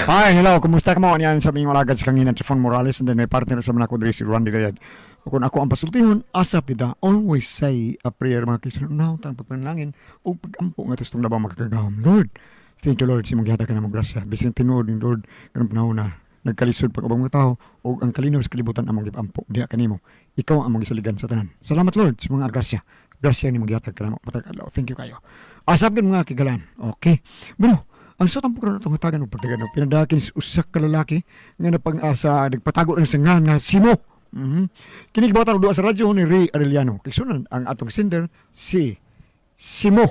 Hi, hello. Kumusta ka mo? Niyan sa ming alagad sa kanginan Trifon Morales and then may partner sa mga ko diri si Randy Gayad. Kung ako ang pasultihon, asa pida, always say a prayer mga kisan. Now, tang pagpanalangin o pagampo nga tustong labang makakagahom. Lord, thank you Lord, sa imong gihatag ka namong grasya. Bisan tinuod ni Lord kanang panahon na nagkalisod pag ubang mga tao o ang kalinaw sa kalibutan among gipaampo diha kanimo. Ikaw ang among gisaligan sa tanan. Salamat Lord sa mga grasya. Grasya ni gihatag kanamo matag adlaw. Thank you kayo. Asap gyud mga kigalan. Okay. Bueno, ang sa tampo karon atong hatagan og pagtagan og pinadakin sa usa ka lalaki nga napang-asa nagpatago ng sangan nga Simo. Kini gibuhatan og duwa sa radyo ni Ray Arellano. Kigsunan ang atong sender si Simo.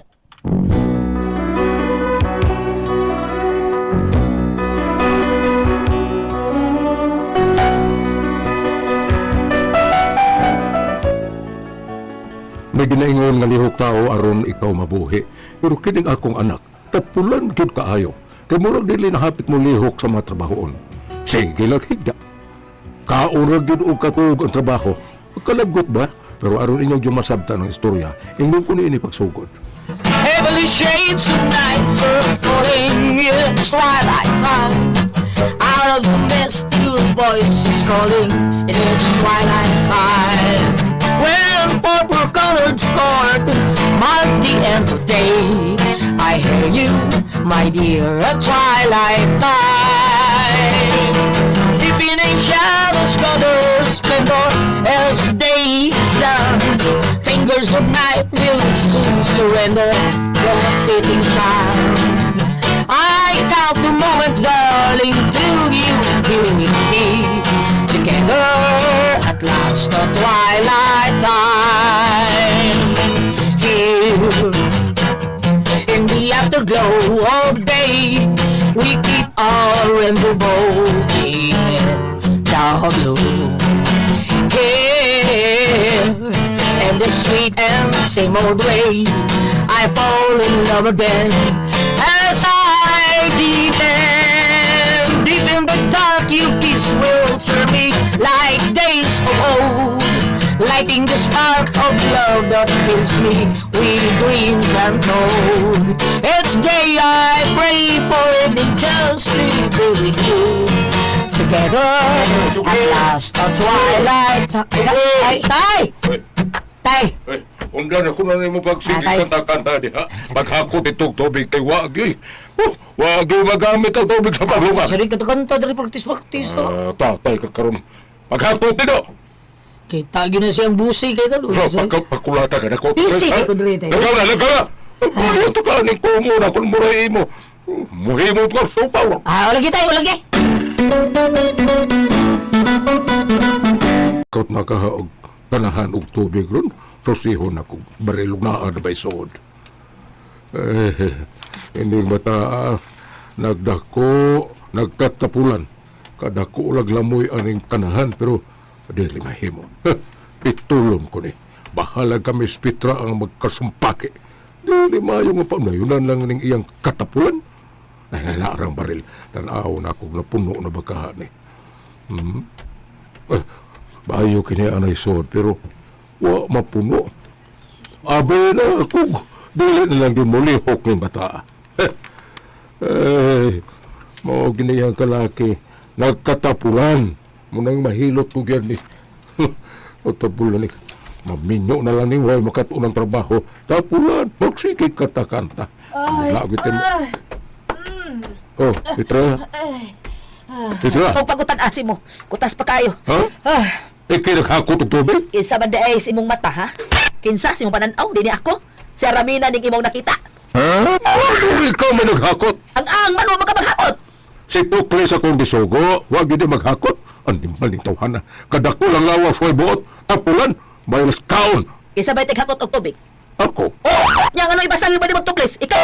May ginaingon nga lihok tao aron ikaw mabuhi. Pero kining akong anak, tapulan gyud kaayo. Kay murag dili nahapit mo lihok sa mga trabahoon. Sige lang higda. Kaon ra gyud og katuog ang trabaho. Pagkalagot ba? Pero aron inyong gyud masabtan ang istorya, ingon ko niini pagsugod. Heavily shades of night are falling. It's twilight time. Out of the mist, your voice is calling. It is twilight time. When purple colored spark mark the end of day, I hear you, my dear, at twilight time. Deepening shadows gather splendor as day is done. Fingers of night will soon surrender the setting sun. I count the moments, darling, till you be with me. Together at last, the twilight time. Here in the afterglow of day, we keep our rendezvous in the blue. Here in the sweet and same old way, I fall in love again as I deepen. Deep in the dark, your kiss will turn me like days of old, lighting the spark of love that fills me with dreams untold. Each day I pray for it just to be with you. Together at last, the twilight. Ay, tay! Tay! Eh, undan ako na nimo pagsige Tatay. kanta-kanta diha. Paghakot itong tubig kay wagi. Oh, wagi magamit ang tubig sa paglungan. Sorry, kato-kanto, dali practice-practice to. Ah, tatay ka karon. Paghakot dito. Kita gyud na siyang busi kay kalo. So, pagkulata ka na ko. Busy kay ko diri, tay. Lagaw na, lagaw na. Ay, ito ka ni kumo na kung muray mo. Muhimo ka supaw. Ah, wala tayo, wala gi. Kaut nakahaog kanahan og tubig ron. Susihon ako barilog na na bay suod. Eh, hindi bata ah, nagdako, nagkatapulan. Kadako lag lamoy aning kanahan pero dili mahimo. Heh, pitulon ko ni. Bahala kami spitra ang magkasumpaki. Dili maayo nga panayunan lang ning iyang katapulan. Nalalarang baril. Tanaw na akong napuno na bakahan ni. Eh, bayo kini anay sod pero wa mapuno. Abe na kung dili na lang yun mulihok ng bata. Eh, mao gini ang kalaki nagkatapulan. Munang mahilot ko gyud ni. O tapulan ni. Maminyo na lang ni way makatuon ng trabaho. Tapulan, pagsige katakanta. Ay, Oh, Petra. Petra. Itong pagutan asi mo. Kutas pa kayo. Ha? Ah, Eh, kinaghakot og tubig? kinsa man di ay sa imong mata, ha? Kinsa sa imong pananaw, di ni ako. Si Aramina ning imong nakita. Ha? Ano ikaw may naghakot? Ang man mo makapaghakot. Si Tukles akong gisugo, wag yun din maghakot. Ang nimbal ning tawhana. Kadako lang lawas way buot, tapulan, may kaon. Kinsa bay tighakot og tubig? Ako, Oh, nya ngano ibasal ba ni mo Tukles? Ikaw.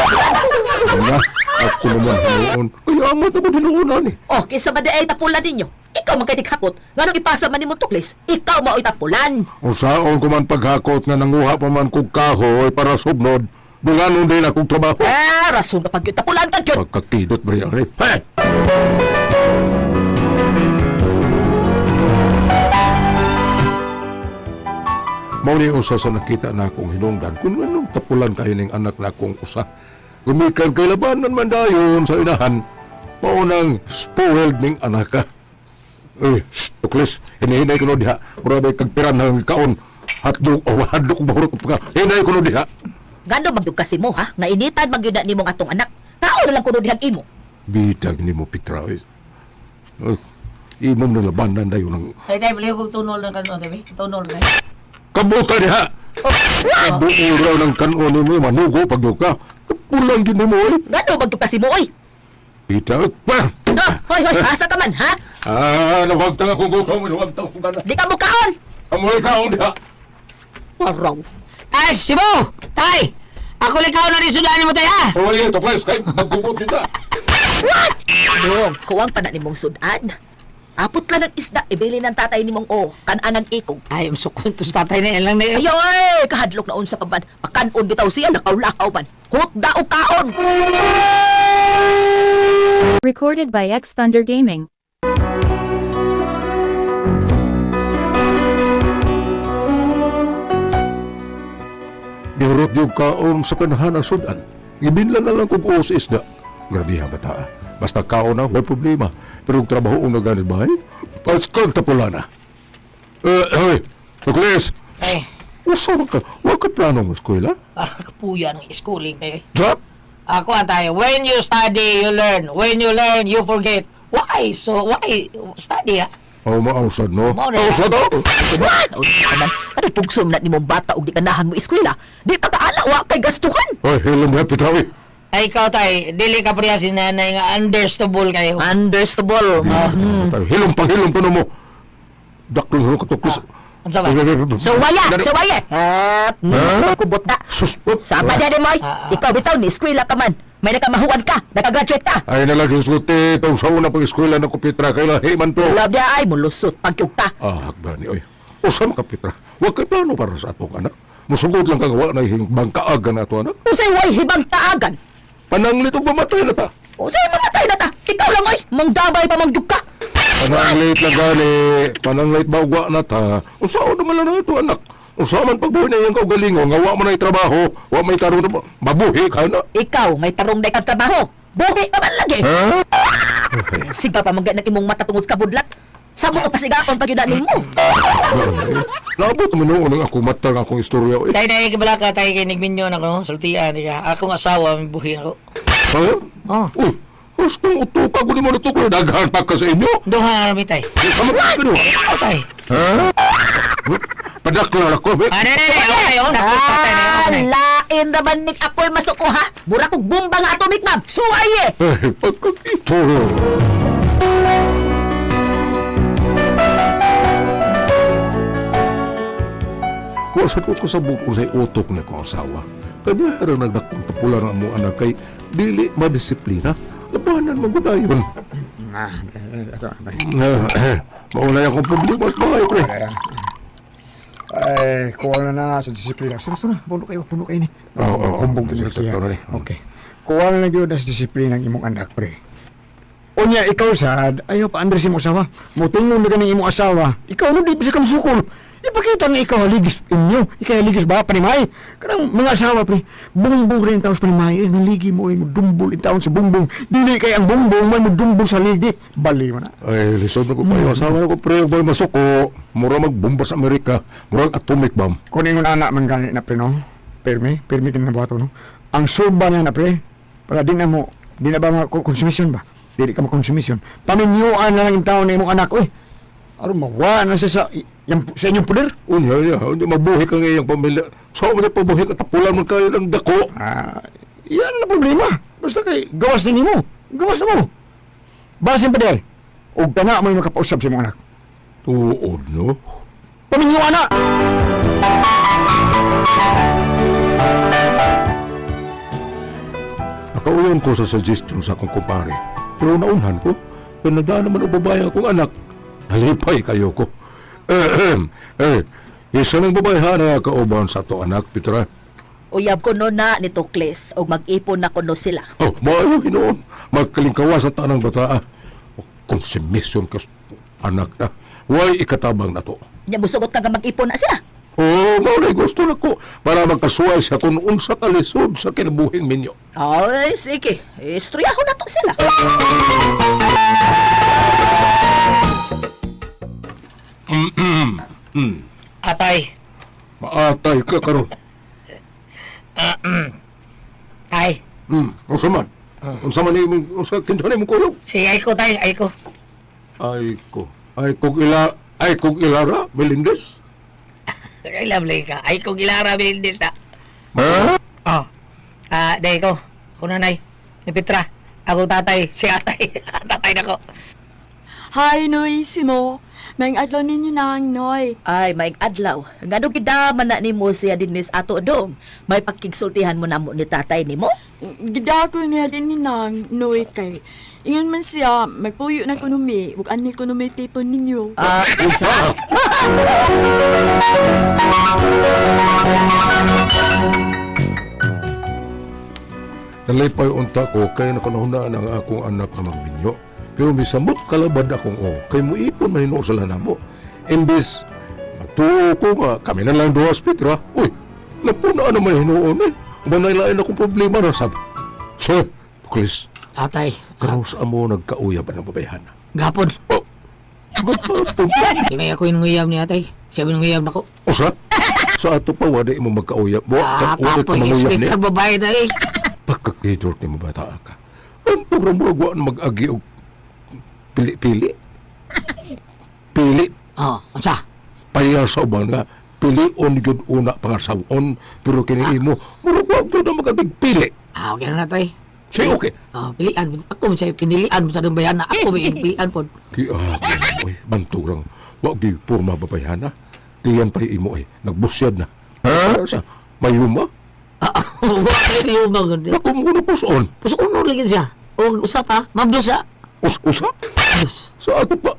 na, ako naman hinuon. Kaya amat ako hinuonan eh. Oh, kinsa ba di ay tapulan ninyo? Ikaw man kay tighakot. Nganong ipasa man nimo Tukles? Ikaw mao'y tapulan. Usaon ko man paghakot nga nanguha pa man kog kahoy para subnod, dunganon din akong trabaho. Ah, rason ka pag yun. Tapulan ka gyud. Pagkakidot ba yan eh? Hey! Mao ni usa sa nakita na akong hinungdan kung anong tapulan kayo ning anak na akong usa. Gumikan kay labanan man dayon sa inahan. Maunang spoiled ning anak ka. Uy, shh, Tuklis, hinihinay ko no diha. Mura bay kagpiran ng kaon. Hatdog, o hadlok bahurot pa ka. Hinay ko no diha. Ngano magyud kasi mo ha? Nga initan magyud na nimong atong anak. Kaon na lang kuno dihang imo. Bitag ni mo, Petra. Uy, Uy, imong nalabanan dayon ng Tay, tay, baliw kong tunol ng kanon, tabi. Tunol na. kabuta diha. Buo raw ng kanon ni mo, manugo pag ka. Kapulang gini mo, eh. Ngano magyud kasi mo oy? Bitag pa. No, hoy hoy, asa ka man ha? Ah, nawagtang akong gutom, nawagtang akong gana. Di ka mo kaon. Amoy kaon diha. Waraw. Ay, Sibo! Tay! Ako likaw na rin sudaan mo, tay, ha? Hoy, Tuklis, kay magkugot kita. Dong, kuwang pa na nimong sudan. Apot lang ng isda, ibili ng tatay nimong o, kananan ikog. Ay, sukon to sa tatay na yan lang na Ay, oy, kahadlok na unsa ka man. Makanon bitaw siya, lakaw-lakaw man. Hutda o kaon. Recorded by X Thunder Gaming. Gihurot yung kaon sa kanahan ang sudan. Gibinla na lang kung buo sa isda. Grabe ha, bata. Ah. Basta kaon na, may problema. Pero kung trabaho ang naganit bahay, paskal tapula na. Eh, hoy, Tuklis! Ay, Usa man ka, wag ka plano mo eskwela? ah, kapuya ng schooling tayo. Drop! Ako ang tayo. When you study, you learn. When you learn, you forget. Why? So, why study, ha? Oh, mausad no? Mao na. Mausad oh! What? O, di ka man. Ano pugsom na nimong bata og di ganahan mo eskwela? Di ka kaala, wa kay gastuhan. Hoy, hilom ha, Petrawi. Ay, ikaw, tay, dili ka priya si nanay nga understable kayo. Understable. Hilom pang hilom pa no mo. Daklong hilom ka, Tuklis. Ano ba? So waya, so waya. Ha? Ha? Kubot na. Sus! oh. Sama dyan mo. Ah, ah. Ikaw bitaw ni eskwela ka man. May nakamahuan ka, nakagraduate ka. Ay nalang sulti, tong sa una pag eskwela ng Petra, kay lahi man to. Love niya ay mulusot pagkyug ka. Ah, hakba ni oy. Usa man ka Petra. Wa kay plano para sa atong anak. Musugod lang kang wa na bangkaagan na ato anak. Usay way hibang taagan. Pananglit og mamatay na ta. Usay mamatay na ta. Ikaw lang oy, mangdabay pa mangyug ka. Pananglit lang gani. Pananglit ba og wa na ta. Unsa naman lang na ato anak. Unsa man pagbuhi na iyang kaugalingon nga wa man ay trabaho, wa may tarong na mabuhi ka na. Ikaw may tarong day kang trabaho. Buhi ka man lagi. Ha? Siga pa man ng imong mata tungod sa kabudlat. Sa mo pasigaon pag yun nimo. Naabot man noon ang ako mata nga akong istorya. Eh. Tay, tay, kabala ka, tay, kay nagminyo na ko, sultian, di ka. Akong asawa, may buhi ako. Ha? Oh. Uy, gustong utuka ko ni mo natukoy. Daghan pa ka sa inyo. Duha, arami, tay. Sama ka ka duha. Oh, tay. Ha? Padaklar ako, be. Ah, ne, ne, ne, okay, oh, naku, tatay, ne, Ah, okay. lain naman ni ako'y masuko ha. Mura kog bomba nga atomic ma'am. Suway eh. Ay, pagkakito. Wa sa ko sa buko sa utok na kong asawa. Kanya harang nagdakong tapulan ang among anak kay dili madisiplina. Labanan mo dayon. Ah, ato. Maunay akong problema sa bahay, pre. Ay, kuha na na sa disiplina. Sino na, puno kayo, puno kayo ni. Oo, oo, Humbog sige, na siya. sakto na ni. Okay. Kuha na gyud na sa disiplina ang imong anak, pre. Unya, ikaw sad, ayaw pa Andres imong asawa. Mutingon na ganing imong asawa. Ikaw no, di pa siya kamsukol. Ipakita nga ikaw haligis inyo. Ikaw haligis ba, panimay? Kanang mga asawa, pre. Bungbong rin taon sa panimay. Eh, naligi mo, eh, mudumbol in taon sa bungbong. Dili kay ang bungbong, may mudumbol sa ligi. Bali mo na. Ay, lisod na ko pa yung asawa ko, pre. Boy, masuko. Mura magbomba sa Amerika. Mura atomic bomb. Kung ingon anak man gani na pre no. Pirmi, pirmi kini nabuhato no. Ang suba niya na pre, para di na mo, di na ba mga konsumisyon ba? Dili ka makonsumisyon. Paminyuan na lang yung tao na imong anak, oy. Aron mawa na siya sa, sa inyong poder. Unya, ya, unya, mabuhi ka ngayong pamilya. So, mo na pabuhi ka, tapulan man kayo ng dako. Ah, yan na problema. Basta kay gawas din nimo. Gawas na mo. Basin pa di. Og kana mo yung makapausap sa imong anak. Tuod, no? Paminyuan na! Nakauyon ko sa suggestion sa akong kumpare. Pero naunhan ko, pinadaan naman o babae akong anak. Nalipay kayo ko. Eh, eh, isa ng babae ha na kauban sa ato anak, Petra. Uyab ko no na ni Tokles og mag-ipon na kuno sila. Oh, maayo hinoon. Magkalingkawa sa tanang bata. Konsumisyon ka, anak na. Way ikatabang na to. Nya musugot ka nga mag-ipon na sila. Oo, mao na gusto nako para magkasuway sa kung unsa ka lisod sa kinabuhing minyo. Ay, sige. Isturyahon na to sila. Atay. Maatay ka karon. Ay. Unsa man? Unsa man imong unsa kinsa nimong kuyog? Sige, ay ko tay, ay ko. Ay ko. Ay kog ila ay kog ilara Melendez. Ay, lovely ka. Ay ko gilara bilindil ta. Ha? Oh. Ah, day ko. Kunanay. Ni Petra. Ako tatay, si atay. Tatay na ko. Hi, Noy, Simo. May adlaw ninyo nang, Noy. Ay, maig adlaw. Ngano gid man na nimo siya dinis ato dong. May pakigsultihan mo namo ni tatay nimo? Gidako niya din ni nang, Noy, kay. Ingon man siya, magpuyo na kunumi, ug ani kunumi tipon ninyo. Ah, Unsa? Nalipay unta ko kay nakanahunaan ang akong anak nga magminyo. Pero misamot kalabad akong o kay muipon man hinuon sila namo. Imbis nagtuo ko nga kami na lang duha sa Petra. Uy, napuna naman hinuon eh. Umanay lain akong problema na sab. Sir, Chris, Atay. karon sa amo nagkauyab ang babayhan. Gapon. Oh, gapon. Di may ako yung nguyab ni atay. Siya yung nguyab na ko. Usa? Sa ato pa, wala mo magkauyab. Wa, Ah, ka, wala ka kapoy. manguyab Speaker niya. babae tay. Pagkakidort ni mo bata ka. Ang program mo, wa na mag-agi og pili-pili. Pili. Oh, unsa? Paya sa uban nga. Pilion gyud una pangasawon. Pero kini imo, murag wa gyud na mag-agig pili. Ah, okay na na tay. Say okay. Oh, pilian. Ako man siya pinilian mo sa dong bayan na. Ako may pilian pod. Ki ah, oy, bantog lang. Wa gyud porma babayhana. Tiyan pa imo ay nagbusyad na. Ha? Sa mayuma? Ah, wa kay yung bang. Naku mo na puson. Puso uno lagi siya. O usa pa, mabdos sa. Us usa? Mabdos. Sa ato pa.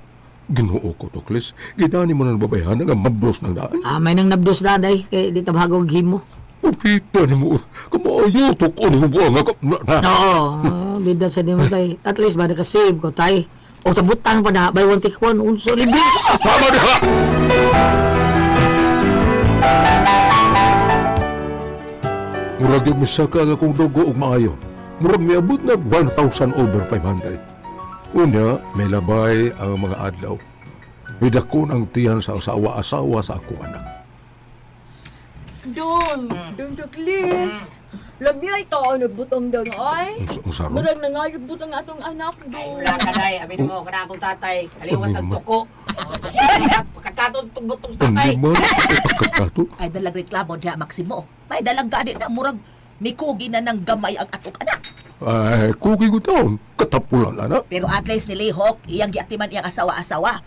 Ginoo ko to, Klis. Gidani mo na babayhana nga mabros ng daan. Ah, may nang nabdos na day kay di tabhagog himo. Upita ni mo. Kamaayo, tukon mo buang ako. Na, na. Oo, ah, bida sa di mo tay. At least ba naka-save ko tay. O sa butang pa na, buy one take one, unso libre. Tama di ha! Murag yung misaka ang akong dugo og maayo. Murag miabot na 1,000 over 500. Una, may labay ang mga adlaw. May dakon ang tiyan sa asawa-asawa sa akong anak. Dong, dong tuklis. Labi ay tao nagbutong dong ay. Ang saron. Murag nangayog butang atong anak dong. Wala ka day, abi mo kana akong tatay. Aliwat ang tuko. Pagkatong tubotong Ang lima, pagkakato. Ay dalag reklamo diha Maximo. May dalag gani na murag mikugi na ng gamay ang atong anak. Ay, kugi ko taon. Katapulan, anak. Pero at least nilihok iyang giatiman iyang asawa-asawa.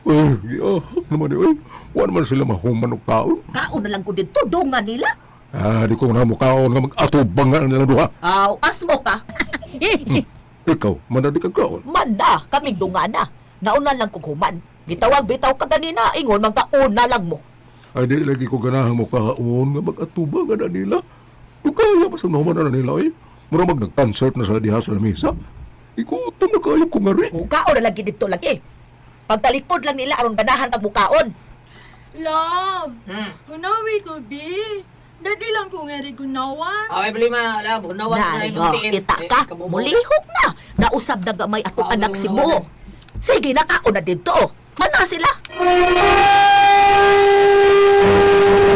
Ay, giahak naman eh. Uy, wala naman sila mahuman og taon. Kaon na lang ko dito dungan nila. Ah, di ko na mukaon nga mag-atubang nga nilang duha. Aw, asmo ka. Ikaw, manadi ka kaon. Man na, kaming dungan na. Nauna lang kog human. Gitawag bitaw ka ganina, ingon man kauna lang mo. Ay, di lagi ko ganahan mo kaon nga mag-atubang nga na nila. Dugaya pa sa nahuman na nila eh. Mura mag nag-concert na sila diha sa lamisa. Ikutom na kayo ko nga rin. Mukaon na lagi dito lagi. Pagtalikod lang nila aron ganahan kag mukaon. Love, hunawi ko, bi. Dadi lang ko nga rin gunawan. Ay, problema, lab, hunawan Na, oh, kita ka, mulihok na. Nausab na gamay atong Kaon anak si na Mo. Sige, nakaon na dito. Mana sila.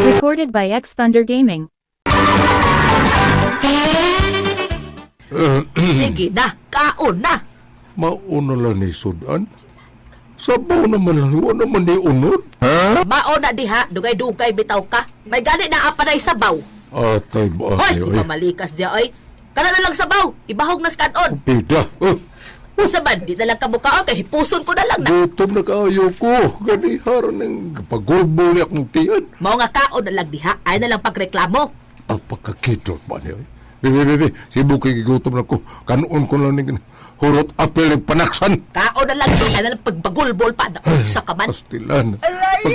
Recorded by X Thunder Gaming. Sige na, kaon na. Mauna lang ni Sudan. Sabaw naman lang, wala naman ni unod. Ha? Mao na diha, dugay-dugay bitaw ka. May gani na apa na sabaw. Atay ba? Hoy, Ay, oy. pamalikas diya oy. Kana na lang sabaw, ibahog na sa kanon. Pida. Oh, Usa man, di na lang kabukaon kay hipuson ko na lang na. gutom na kaayo ko. Ganihar ng pagulbo niya akong tiyan. Mao nga kaon na lang diha, ay na lang pagreklamo. Ang pagkakidot ba niya? Bibi, bibi, sibo kay gigutom na ko. Kanuon ko lang ng hurot apel ng panaksan. Kaon na lang di, ay na lang pagbagulbol pa na usa ka man. Pastilan. Aray,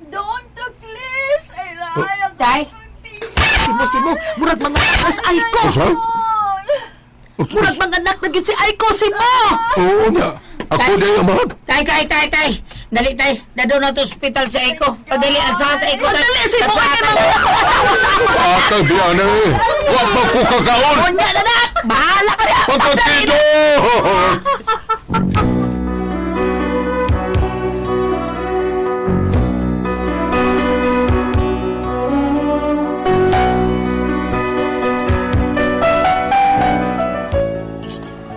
don't tuklis. Aray, ang Tay. Simo simo, murag mga anak ay ko. Usa? Murag mga anak na gid si Aiko simo. Oo na. Ako di amahan. Tay, tay, tay, tay. Dali, tay. Dado na to ospital sa Eko. Padali, asa sa Eko. Dali si mo kay mga akong asawa sa ako. Atay biya na eh. Wa pa ko kakaon. Unya na na. Bahala ka na. Pagkakito!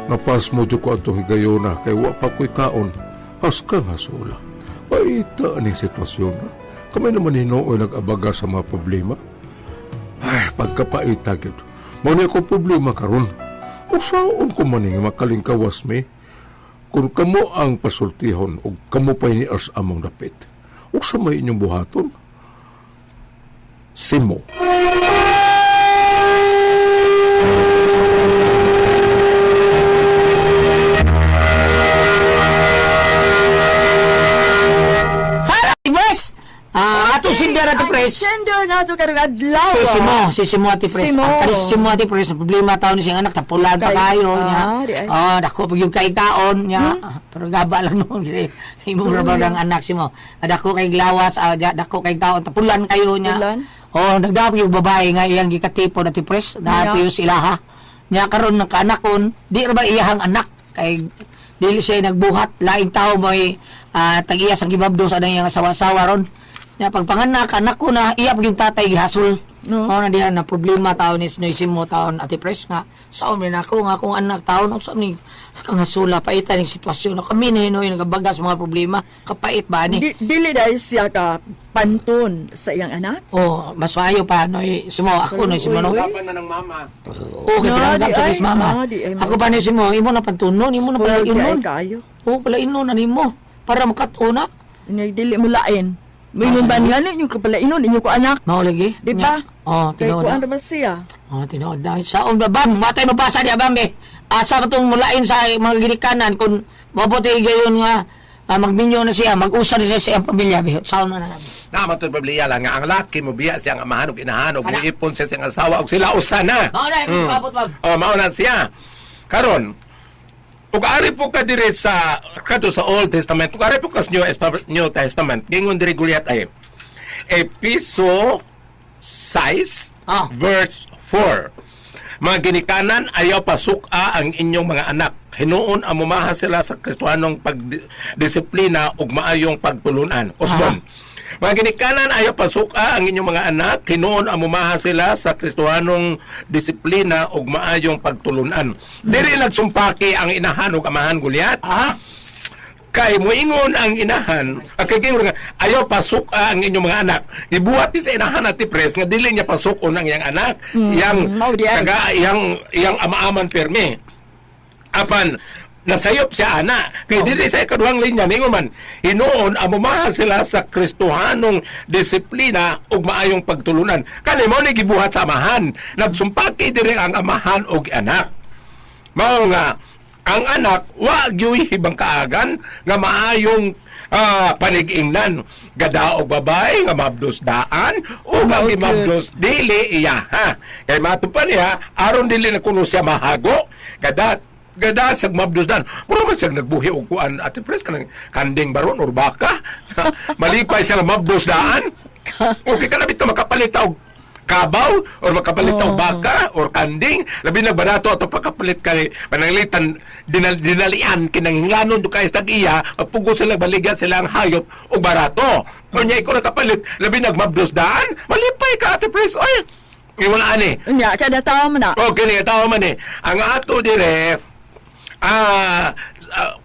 Napas mo dyan ko atong higayona kay wa pa ko'y kaon. Haska nga sula. Paita aning sitwasyon na. Kami naman hinooy nag-abaga sa mga problema. Ay, pagkapaita gyud. Mao ni akong problema karon. Usaon ko man nga makalingkawas mi. Kung kamo ang pasultihon o kamo pa ni as among dapit. Usa may inyong buhaton? Simo. Boss! Ah, ato sender ato pres. Sender na to karong adlaw. Si Simo, si Simo ati pres. Simo. Ang kani si Simo ati pres, ang problema taon ni siyang anak tapulan pa Kay- kayo niya. di ay. Oh, dako pag yung kaon niya. Pero gaba lang mo imo ra ba ang anak Simo. Dako kay glawas, dako kay kaon tapulan kayo niya. Tapulan? Oh, nagdapit yung babae nga iyang gikatipon ati pres, Niya. dapit yung ilaha. Niya karon ng kaanakon, di ra ba iyahang anak kay dili siya nagbuhat laing tao mo'y tag-iya sang gibabdo sa anang iyang asawa-asawa ron. Niya pagpanganak anak ko na iya pag yung tatay gihasol. No. Mao na diha na problema taon ni Sinoy Simo taon ati pres nga sa man ako nga akong anak taon unsa ni kang hasula paitan ning sitwasyon na kami na hinoy nagabaga sa mga problema kapait ba ni. Dili dahil siya ka panton sa iyang anak. Oh, mas maayo pa noy Simo ako noy Simo no. Uy, uy. Laban na ng mama. Okay, No, pinanggap di sa ay, kis mama. di ay, Ako pa ni Simo, imo na pantunon, imo na Spoiled di ay palainon. kaayo. Oh, palainon na nimo para makatuna. Nya dili mo lain. Moingon ba nga ninyo kapalainon inyo ko anak? Mao lagi. Di ba? Oh, Kay tinuod. kuan na. ra ba siya? Oh, tinuod na. Saon ba bam? Matay mapasa di bam eh. Asa ba tong mulain sa mga ginikanan kung mabuti gayon nga magminyo na siya, mag-usa na siya sa iyang pamilya. Be. Saon na na. Naman to Biblia lang nga ang laki mo biya siyang amahan ug inahan ug Ana. muipon siya siyang asawa ug sila usa na. Mao na, abot bam. Oh, mao na siya. Karon, ug ari po ka diri sa kadto sa Old Testament, ug ari po ka sa New Testament, gingon diri Goliath ay Episo 6 verse 4. Mga ginikanan, ayaw pasuka ang inyong mga anak. Hinuon ang mumaha sila sa Kristohanong pagdisiplina ug maayong pagtulunan. Usbon. Mga ginikanan, ayaw pasuka ang inyong mga anak. Hinuon ang mumaha sila sa Kristohanong disiplina ug maayong pagtulunan. Diri nagsumpaki ang inahan ug amahan Goliath. Kay moingon ang inahan, ang kay gingon nga ayaw pasuka ang inyong mga anak. Gibuhat ni sa inahan at pres nga dili niya pasukon ang iyang anak, iyang mao di ay. taga iyang iyang amaaman pirmi. Apan nasayop siya ana kay dili sa ikaduhang linya ningon man hinuon amumaha sila sa Kristohanong disiplina ug maayong pagtulunan. Kani mao ni gibuhat sa amahan, nagsumpaki diri ang amahan ug anak. Mao nga ang anak wa gyuy hibang kaagan nga maayong panigingnan gadaog babae nga mabdos daan o nga gimabdos dili iya ha kay mato pa niya aron dili na kuno siya mahago gada gada siya mabdos daan mura man siya nagbuhi og kuan ate pres kanang kanding baron or baka malipay siya nga mabdos daan okay ka na bitaw makapalit og kabaw or makapalit og baka or kanding labi na barato ato pagkapalit kay pananglitan dinalian kinahanglanon do kay tag iya pugo sila baligya sila ang hayop og barato unya ikaw nakapalit labi nagmabdos daan malipay ka ate pres oy iwala ani. Unya kada tawo man na. Okay, ni tao man eh. Ang ato dire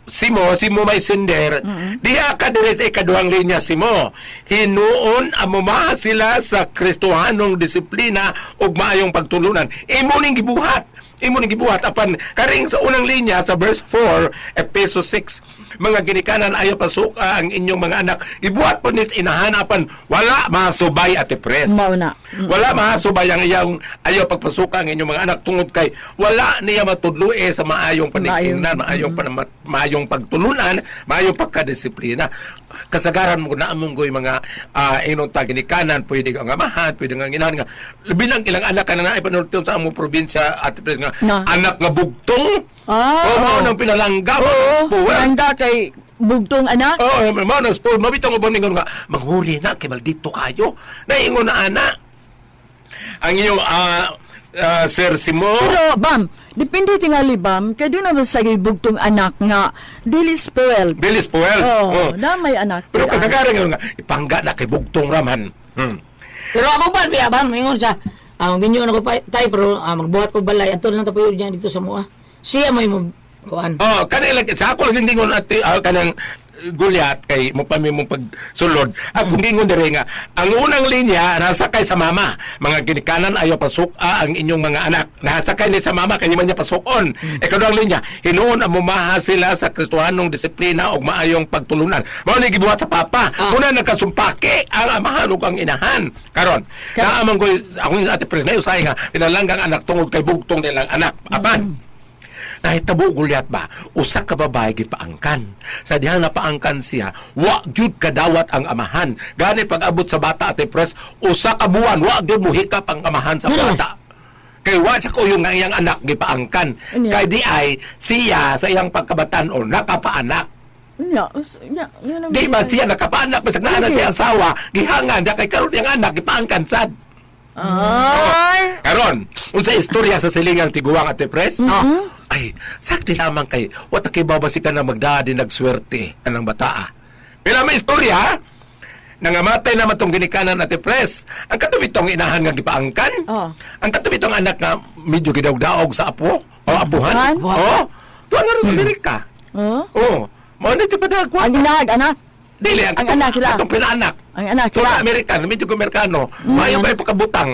Simo, Simo may sender. Diha ka dire sa ikaduhang linya Simo. Hinuon amumaha sila sa Kristohanong disiplina ug maayong pagtulunan. Imo ning gibuhat. Imo ning gibuhat apan karing sa unang linya sa verse 4, Epeso 6. Mga ginikanan ayaw pasuka ang inyong mga anak. Ibuhat po ni sa inahanapan wala masubay ate pres. Mao na. Wala mahasubay ang iyang ayaw pagpasuka ang inyong mga anak tungod kay wala niya matudlo eh sa maayong panigtingnan, maayong maayong pagtulunan, maayong pagkadisiplina. Kasagaran mo na among goy mga inon ta ginikanan, pwede kang amahan, pwede kang inahan nga. Labi nang ilang anak ka na naay panultion sa among probinsya at pres nga Na. anak nga bugtong. Ah, oh, mao oo. nang pinalangga, mao nang Oo, spoiled. handa kay bugtong anak. Oh, mao nang spoiled. Mabitong ubang ningon nga manghuli na kay maldito kayo. Naingon na ana. Ang iyong Sir Simo. Pero, bam, depende tingali, bam, kay doon naman sa bugtong anak nga, dili spoiled. Dili spoiled. Oo, Oh. na may anak. Pero kasagaran nga nga ipangga na kay bugtong raman. Pero ako ba, biya ba, mingon sa, binyo na ko pa, tay, pero magbuhat ko balay, ato lang tapo yun dito sa mua. Siya mo yung kuan. Oh, kanila sa ako lang ningon at kanang gulyat kay mo pa mi mong pagsulod. Akong gingon diri nga ang unang linya nasa kay sa mama. Mga ginikanan ayaw pasuka ang inyong mga anak. Nasa kay ni sa mama kay man niya pasukon. Ikaduhang linya, hinuon ang mumaha sila sa Kristohanong disiplina ug maayong pagtulunan. Mao ni gibuhat sa papa. Una nagkasumpake ang amahan ug ang inahan. Karon, naamang ko akong ate pres na usahay nga pinalanggang anak tungod kay bugtong nilang anak. Apan, nahitabo gulyat ba usa ka babae gipaangkan sa dihang napaangkan siya wa gyud kadawat ang amahan gani pag-abot sa bata ate pres usa ka buwan wa gyud mohikap ang amahan sa bata kay wa sa kuyong nga iyang anak gipaangkan Unya. kay di ay siya sa iyang pagkabatan-on nakapaanak. Nya, nya, nya naman. Di ba siya nakapaanak bisag naa na siya asawa gihangan diya kay karon iyang anak gipaangkan sad. Ay! Karon, unsa istorya sa silingang tiguang ate pres? Ay, sakti lamang kay wata kay babasi ka na magdadi nagswerte anang bataa. Pero may istorya, nangamatay naman tong ginikanan ate pres. Ang katubitong inahan nga gipaangkan. Oh. Ang katubitong anak nga medyo gidawg-daog sa apo o apuhan. Apuhan? Oh. Tuwa na ron sa Amerika. Oh? Oh. Mao na ti padagwa. Ang inahag, anak. Dili ang, ang anak la. Atong pinaanak. Ang anak Tuwa la. Amerikano, medyo Amerikano. Maayo pa yung pagkabutang.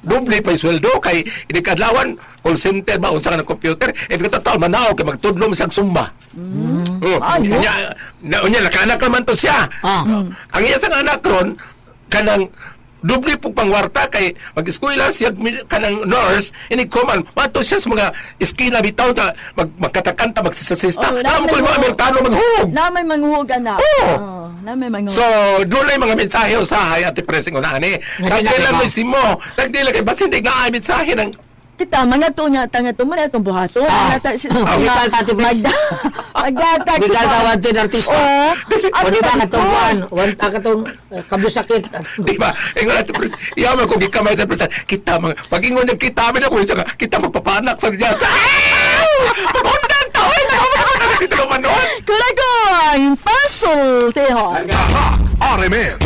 Doble pa yung sweldo kay inikadlawan call center ba unsa ka ng computer eh di taon manaw kay magtudlom siyang sumba. Oh, Ayo. unya, na, unya nakaanak naman to siya. Ang iya sang anak ron kanang doble po pangwarta kay mag-eskwela siya kanang nurse ini kuman mato siya sa mga eskina bitaw na magkatakanta magsisasista. Oh, Alam ko yung mga Amerikano maghuog. Na may manguhog, anak. Oo. Oh, na may manguhog. So, doon lang yung mga mensahe usahay at pressing una ani. Nga Tagdi lang ba? mo simo. Tagdi lang kay basin di nga ay mensahe ng Kita mga to nga tanga to mo na itong buhato. Ah. Mga ta si Ah. Gikan ta, Ate Pres. Magdatag. Gikan ta wanted artista. Oo. O di ba katong kuan, wan ah, katong kabusakit. di ba? Ingon ato pres. Iya man kung gikamay ta pres. Kita mga pag ingon niya kita amin ako siya kita magpapanak sa diyan. Magundang ta oy. Dito ka manood. Kulagoy, puzzle, tehon. RMN.